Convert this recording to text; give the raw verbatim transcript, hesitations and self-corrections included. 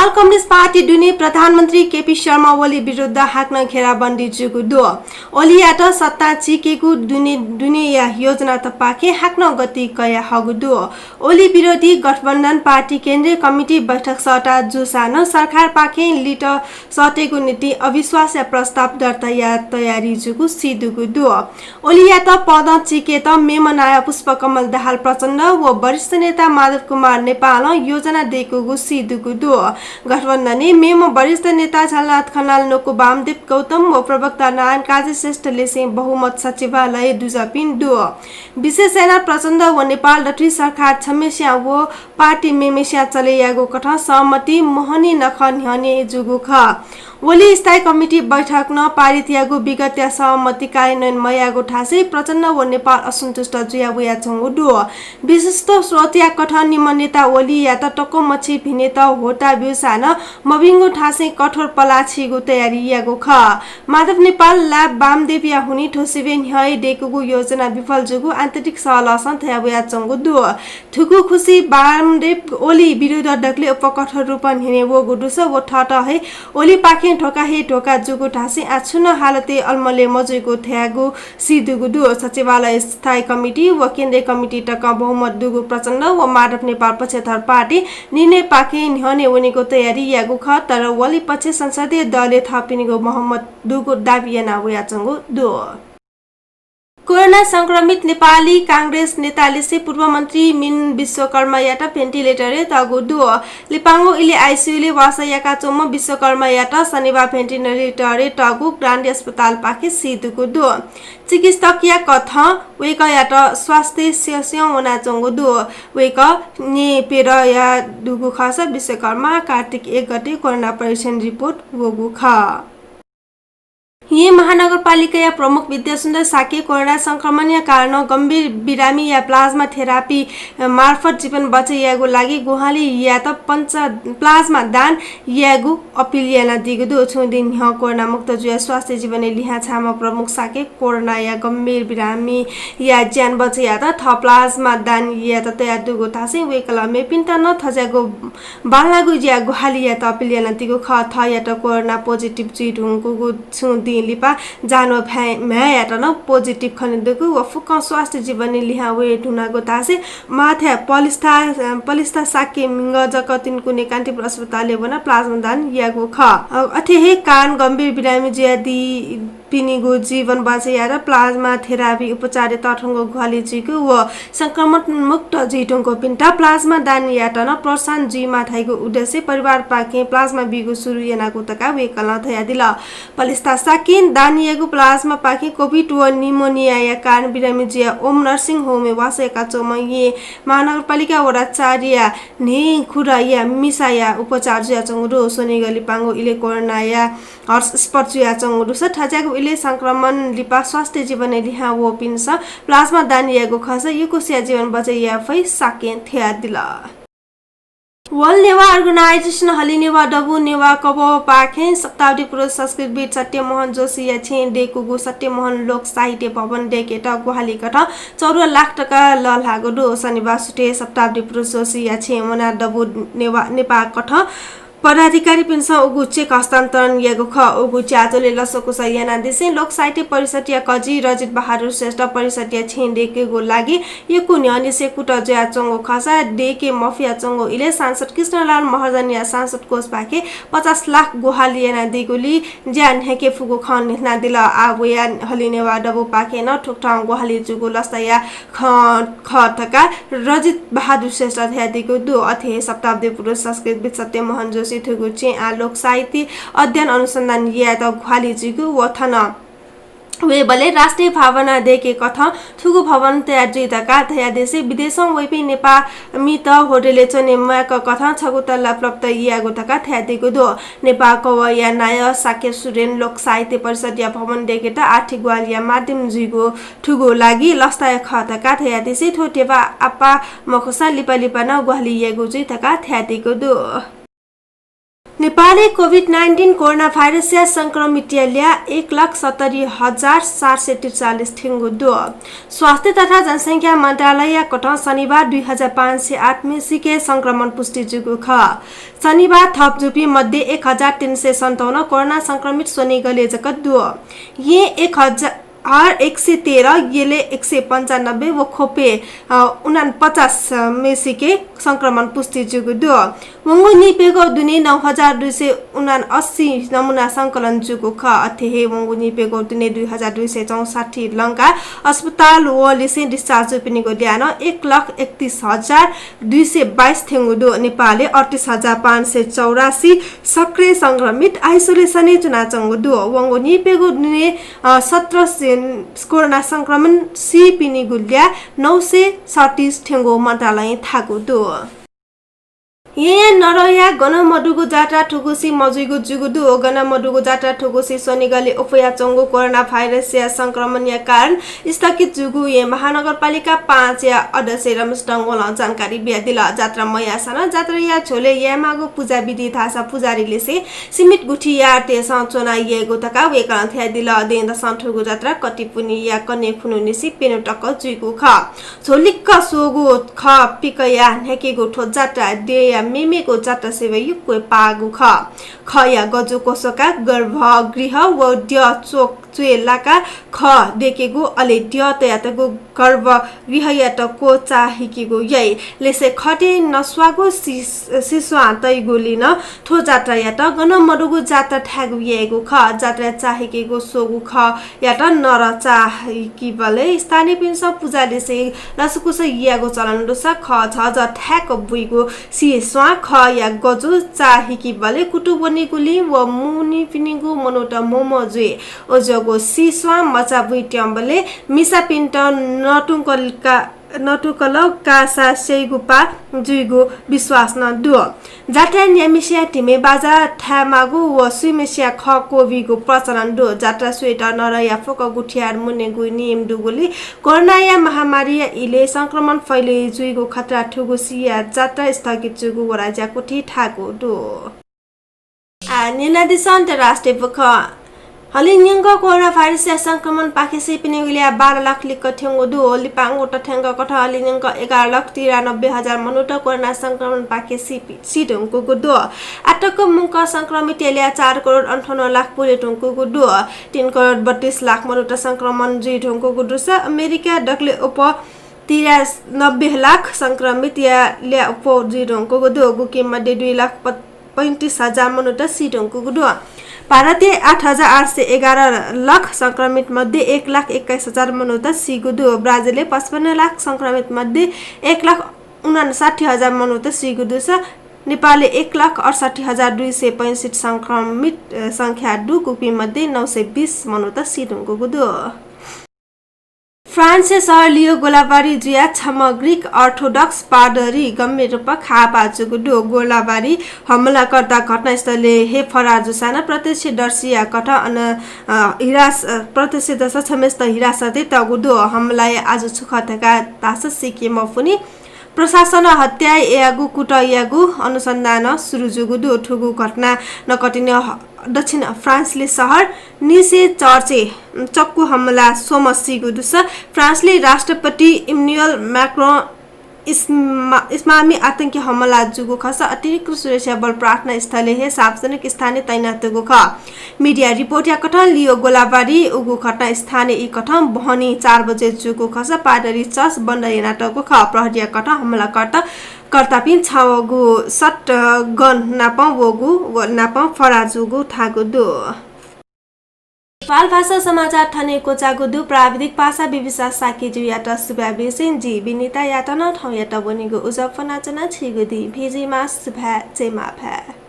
Nepal communist party दुने प्रधानमन्त्री केपी शर्मा ओली विरुद्ध हाकनं घेराबन्दी जूगु दु। ओलीयात सत्ता चीकेगु दुने, दुनेया योजना तपाखे हाकनं गति कया हःगु दु। ओली विरोधी गठबन्धन पार्टी केन्द्रीय कमिटी बैठक सःता जूसां नं सरकारपाखें लित सःतेगु निंतिं अविश्वासया प्रस्ताव दर्ताया तयारी जूगु सिदुगु दु। ओलीयात पदं चीकेत मेम्ह नायः पुष्पकमल दाहाल प्रचण्ड व वरिष्ठ नेता माधव कुमार नेपालं योजना दय्कूगु सिदुगु दु। गठबन्धनय् मेम्ह वरिष्ठ नेता झलनाथ खनाल, नकु वामदेव गौतम व प्रवक्ता नारायण काजी श्रेष्ठ लिसें बहुमत सचिवालय दुजःपिं दु। विशेष यानाः प्रचण्ड व नेपाल दथुइ सरकार छम्हेस्यां व पार्टी मेम्हेस्यां चले याःगु कथं सहमति मोहनी नखः न्ह्यःने जूगु खः। ओली स्थायी कमिटी बैठकं पारित याःगु विगतया सहमति कार्यान्वयन मयाःगु धासें प्रचण्ड व नेपाल असन्तुष्ट जुया वयाच्वंगु दु। विश्वस्त स्रोतया कथं निम्ह नेता ओलीयात तक्वमछि भिनेत होता ब्यूसां नं मभिंगु धासें कठोर पलाः छीगु तयारी याःगु खः। माधव नेपाल ला वामदेवया हुनिं थ्व सिबें न्ह्यः हे दय्कूगु योजना विफल जूगु आन्तरिक सहलहसं धया वयाच्वंगु दु। थुगु खुसी वामदेव ओली विरुद्ध दकले उपकठोर रूपं न्ह्यःने वःगु दुसा व थःत हे ओलीपाखें धोका हे धोका जूगु धासें आः छुं नं हालतय् अलमलय् मजुइगु धयागु सिदुगु दु। सचिवालय स्थायी कमिटी व केन्द्रीय कमिटी तकं बहुमत दुगु प्रचण्ड व माधव नेपाल पक्षधर पार्टी निर्णयपाखें न्ह्यःने वनेगु तयारी याःगु खः, तर ओली पक्ष संसदीय दलय् थःपिनिगु बहुमत दुगु दाबी याना वयाच्वंगु दु। कोरोना संक्रमित नेपाली कांग्रेस नेतालिसे पूर्व मन्त्री मिन विश्वकर्मायात भेन्टिलेटरय् तःगु दु। लिपांगु इलय् आइसियुलय् वासः याकाच्वंम्ह विश्वकर्मायात शनिबाः भेन्टिलेटरय् तःगु ग्रान्डी अस्पतालपाखें सिदुगु दु। चिकित्सकया कथं वय्कःयात स्वास्थ्य स्यस्यं वनाच्वंगु दु। वय्कः न्येपेदँया दुगु खःसा विश्वकर्मा कार्तिक एक गते कोरोना परीक्षण रिपोर्ट वःगु खः। येँ महानगरपालिकाया प्रमुख विद्यासुन्दर शाक्यं कोरोना संक्रमणया कारणं गम्भीर बिरामीया प्लाज्मा थेरापी मार्फत जीवन बचय् यायेगु लागि ग्वाहालि यायेत पञ्च प्लाज्मा दान यायेगु अपिल यानादीगु दु। छुं दिं न्ह्यः कोरोनामुक्त जुयाः स्वास्थ्य जीवनय् लिहां झाःम्ह प्रमुख शाक्यं कोरोनाया गम्भीर बिरामीया ज्यान बचय् यायेत थः प्लाज्मा दान यायेत तयार दुगु धासें वय्कलं मेपिन्त नं थज्याःगु बांलाःगु ज्या ग्वाहालि यायेत अपिल यानादीगु खः। थःयात कोरोना पोजिटिभ जुइ धुंकूगु छुं दिं लिपा जान्हु भाय्, म्ह्याय्‌यात नं पोजिटिभ खनेदुगु व फुक्कं स्वास्थ्य जीवनय् लिहां वये धुनागु धासें माथ्या पलिस्था, पलिस्था शाक्यं म्हिगः जक तिनकुने कान्तिपुर अस्पतालय् वनाः प्लाज्मा दान याःगु खः। अ, अथे हे कान गम्भीर बिरामी जुयादी पिनिगु जीवन बचय् यायेत प्लाज्मा थेरापी उपचारय् तःधंगु ग्वाहालि जुइगु व संक्रमण मुक्त जुइधुंकूपिन्त प्लाज्मा दान यायेत नं प्रोत्साहन जुइमा धइगु उद्देश्यं परिवारपाखें प्लाज्मा बीगु सुरु यानागु धकाः वय्कलं धयादिल। पलिस्था शाक्यं दान याःगु प्लाज्मापाखें कोभिड व निमोनियाया कारणं बिरामी जुयाः ओम नर्सिङ होमय् वासः याकाच्वंम्ह येँ महानगरपालिका वडा चारया न्हेखुराया मिसाया उपचार जुयाच्वंगु दु। स्वनिगः लिपांगु इलय् कोरोनाया हटस्पट जुयाच्वंगु दुसा थज्याःगु इलय् संक्रमण लिपा स्वास्थ्य जीवनय् लिहां वःपिन्सं प्लाज्मा दान याःगु खःसा यक्वसिया जीवन बचय् याये फइ शाक्यं धयादिल। World Newah Organization हलिं नेवाः दबू नेवाः कवःपाखें शताब्दी पुरुष संस्कृतिविद् सत्यमोहन जोशीया छेँय् दय्कूगु सत्यमोहन लोक साहित्य भवन दय्केत ग्वाहालि कथं चौध लाख तका लःल्हाःगु दु। शनिबाः सुथय् शताब्दी पुरुष जोशीया छेँय् वनाः दबू नेवाः नेपाः कथं पदाधिकारीपिन्सं उगु चेक हस्तान्तरण याःगु खः। उगु ज्याझ्वलय् लसकुस यानादिसें लोक साहित्य परिषद्या कजि रजित बहादुर श्रेष्ठ परिषद्या छेँय् दय्केगु लागि यक्व न्ह्यःनिसें कुतः जुयाच्वंगु खःसा दय्के मफयाच्वंगु इलय् सांसद कृष्णलाल महर्जनया सांसद कोषपाखें पचास लाख ग्वाहालि यानादीगुलिं ज्या न्ह्याके फुगु खँ न्ह्यथनादिल। आः वयाः हलिं नेवाः दबूपाखें नं थुकथं ग्वाहालि जूगु लसताया खँ खः धकाः रजित बहादुर श्रेष्ठं धयादीगु दु। अथे हे शताब्दी पुरुष संस्कृतिविद् सत्यमोहन जोशी थुगु छेँय् आः लोक साहित्य अध्ययन अनुसन्धान यायेत ग्वाहालि जुइगु व थन वयेबलय् राष्ट्रिय भावना दय्के कथं थुगु भवन तयार जुइ धकाः धयादिसें विदेशं वइपिं नेपाःमित होटलय् च्वने म्वाय्क कथं छगू तल्ला उपलब्ध यायेगु धकाः धयादीगु दु। नेपाः कवःया नायः शाक्य सुरेन लोक साहित्य परिषद्या भवन दय्केत आर्थिक ग्वाहालिया माध्यम जुइगु थुगु लागि लसताया खः धकाः धयादिसें थ्व ध्यबा आपाः मखुसां लिपा लिपा नं ग्वाहालि यायेगु जुइ धकाः धयादीगु दु। नेपालय् COVID nineteen कोरोना भाइरसया संक्रमितया ल्याः एक लाख सत्तरी हजार चार सय त्रिचालिस थ्यंगु दु। स्वास्थ्य तथा जनसंख्या मन्त्रालयया कथं शनिबार दुई हजार पाँच सय आठ म्हेसिके संक्रमण पुष्टि जूगु खः। शनिबार थप जूपिं मध्ये एक हजार तीन सय सन्ताउन्न कोरोना संक्रमित स्वनिगलय् जक दु। येँ एक हजार एक सय तेह्र, यलय् एक सय पन्चानब्बे व ख्वपय्, अ, उनापचास म्हेसिके संक्रमण पुष्टि जूगु दु। वंगु निपेगु दुने नौ हजार दुई सय उनासी नमुना संकलन जूगु खः। अथे हे वंगु निपेगु दुने दुई हजार दुई सय चौसट्ठी लंका अस्पताल व लिसें discharge जूपिनिगु ल्याः नं एक लाख एकतिस हजार दुई सय बाइस थ्यंगु दु। नेपालय् अडतिस हजार पाँच सय चौरासी सक्रिय संक्रमित isolation-य् च्वनाच्वंगु दु। वंगु निपेगु दुने, अ, सत्र सय कोरोना संक्रमण सीपिनिगु ल्याः नौ सय सैँतिस थ्यंगु मन्त्रालयं धाःगु दु। येँया नरया गनं मदुगु जात्रा थुगुसी मजुइगु जूगु दु। गनं मदुगु जात्रा थुगुसी स्वनिगलय् अप्वयाच्वंगु कोरोना भाइरसया संक्रमणया कारण स्थगित जूगु येँ महानगरपालिका पाँचया अध्यक्ष रमेश डंगोलं जानकारी बियादिल। जात्रा मयाःसां नं जात्राया झ्वलय् यायेमाःगु पुजाविधि धाःसा पुजारी लिसें सीमित गुथियारतय्सं च्वना यायेगु धकाः वय्कलं धयादिल। दँय्दसं थुगु जात्रा कतिपुनिया कन्हय् खुन्हु निसें प्यन्हु तक जुइगु खः। झ्वलिक्क स्वःगु खः पिकयाः न्ह्याकेगु थ्व जात्रा देय्या मेमेगु जात्रा सेवा यक्व पाःगु खः। खःया गजु क्वसकाः गर्भगृह व द्यः च्वक च्वय् लाकाः खः देकेगु, अले द्यः तयातःगु गर्भगृहयात क्वचाः हिकेगु याइ। लिसें खःतय् नस्वाःगु सि-, सिस्वां तइगुलिं नं थ्व जात्रायात गनं मदुगु जात्रा धायेगु याइगु खः। जात्राय् चाःहिकेगु स्वःगु खःयात नरः चाःहिकीबलय् स्थानीयपिन्सं पुजारीलिसें लसकुस यायेगु चलन दुसा खः झःझः थाय्क बुइगु सिस्वां खःया गजु चाःहिकीबलय् कुतुं वनीगुलिं व मुनिपिनिगु मनूत म्हो म्हो जुइ। अज्याःगु सिस्वां मचा बुइत्यंबलय् मिसापिन्त नतुंकल का-, नतुंकल कासा स्याइगु पाः जुइगु विश्वास नं दु। जात्राय् न्याम्हेसिया धिमे बाजा थायेमाःगु व स्वीम्हेसिया खः क्वबीगु प्रचलन दु। जात्रा स्वयेत नरया फुक्क गुथियार मुनेगु नियम दुगुलिं कोरोनाया महामारीया इलय् संक्रमण फैले जुइगु खतरा थुगुसिया जात्रा स्थगित जूगु वडा ज्याकुथिं धाःगु दु। आः न्यनादिसँ अन्तर्राष्ट्रिय बुखँ। हलिंन्यंक कोरोना भाइरसया संक्रमणपाखें सीपिनिगु ल्याः बाह्र लाख लिक्क थ्यंगु दु। लिपांगु तथ्याङ्क कथं हलिंन्यंक एघार लाख तिरानब्बे हजार मनूत कोरोना संक्रमणपाखें सी, सी धुंकूगु दु। आःतक मुंकं संक्रमितया ल्याः चार करोड अन्ठाउन्न लाख पुले धुंकूगु दु। तीन करोड बत्तीस लाख मनूत संक्रमण जुइ धुंकूगु दुसा अमेरिका दकलय् अप्वः तिरानब्बे लाख संक्रमितया ल्याः अप्वः जुइ धुंकूगु दु। गुकी मध्ये दुई लाख प-, पैंतिस हजार मनूत सी धुंकूगु दु। भारतय् आठ हजार आठ सय एघार लाख संक्रमित मध्ये एक लाख एक्काइस हजार मनूत सीगु दु। ब्राजिलय् पचपन्न लाख संक्रमित मध्ये एक लाख उनन्साठी हजार मनूत सीगु दुसा नेपालय् एक लाख अठसट्ठी हजार दुई सय पैंसठ्ठी संक्रमित, अ, संख्या दु, गुकी मध्ये नौ सय बीस मनूत सी धुंकूगु दु। फ्रान्सया शहर लियो गोलाबारी जुयाः छम्ह ग्रीक अर्थोडक्स पादरी गम्भीर रूपं घाःपाः जूगु दु। गोलाबारी हमलाकर्ता घटनास्थलय् हे फरार जूसां नं प्रत्यक्षदर्शीया कथं अन, अ, हिरास-, अ, प्रत्यक्षदर्शी छम्हय्सित हिरासतय् तःगु दु। हमलाया आजु छु खः धकाः धाःसा सीके मफुनि। प्रशासनं हत्या याःगु कुतः याःगु अनुसन्धान सुरु जूगु दु। थुगु घटना नकतिनि ह-, दक्षिण फ्रान्सली शहर निसय् चर्चय् चक्कु हमला स्वम्ह सीगु दुसा फ्रान्सली राष्ट्रपति इम्मानुएल म्याक्रों इस्मा-, इस्लामी आतंकी हमला जूगु खःसा अतिरिक्त सुरक्षा बल प्रार्थना स्थलय् हे सार्वजनिक स्थानय् तैनात जूगु खः। मिडिया रिपोर्टया कथं लियो गोलाबारी उगु घटना स्थानय् ई कथं बहनी चार बजे जूगु खःसा पादरी चर्च बन्द यानातःगु खः। प्रहरीया कथं हमलाकर्ता, कर्तापिं छगू शटगन नापं वःगु व नापं फरार जूगु धाःगु दु। नेपाल भाषा समाचार थन हे क्वचाःगु दु। प्राविधिक पासा बिबिसा शाक्यजुयात सुभाय् बिसें जि बिनितायात नं थौंयात वनेगु उजं फ्वनाच्वना। छिगु दिं भिंजुइमा। सुभाय्, जय मांभाय्।